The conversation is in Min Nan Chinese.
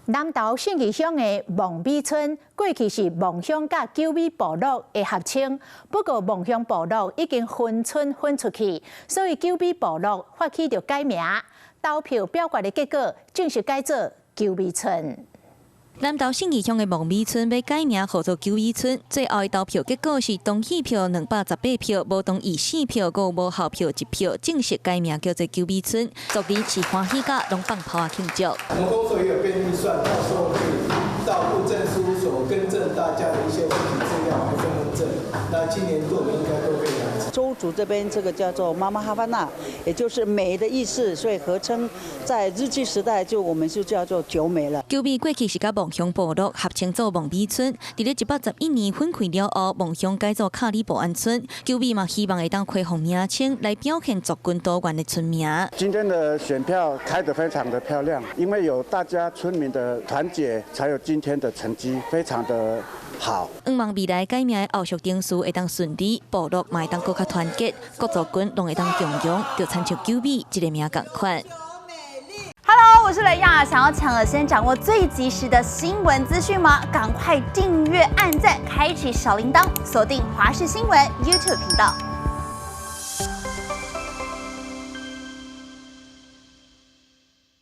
南投信義鄉的望美村，過去是望鄉佮久美部落的合稱，不過望鄉部落已經分村分出去，所以久美部落發起著改名。投票表決的結果，正式改做久美村。南投信義鄉的望美村欲改名號做久美村，最後的投票結果是同意票218票，無同意四票，閣無效票一票，正式改名叫做久美村。族人是歡喜甲攏放炮仔慶祝。我們公所也有編預算，到時候可以到戶政事務所更正大家的一些戶籍資料和身份證。那今年度我們應該都可以完成。鄒族這邊這個叫做媽媽哈巴那，也就是美的意思，所以合稱在日據時代就我們就叫做久美了。久美過去是佮望鄉部落合稱做望美村，佇咧111年分開了後，望鄉改做卡里伯安村。久美嘛希望會當恢復名稱來表現族群多元的村名。今天的選票開得非常的漂亮，因為有大家村民的團結，才有今天的成績，非常的好。向望未來改名的後續程序會當順利，部落嘛會當閣較團結，各族群攏會當共榮，就親像久美這个名仝款。 Hello，我是雷亞，想要搶了先掌握最及時的新聞資訊嗎？趕快訂閱、按讚、開啟小鈴鐺，鎖定華視新聞 YouTube 頻道。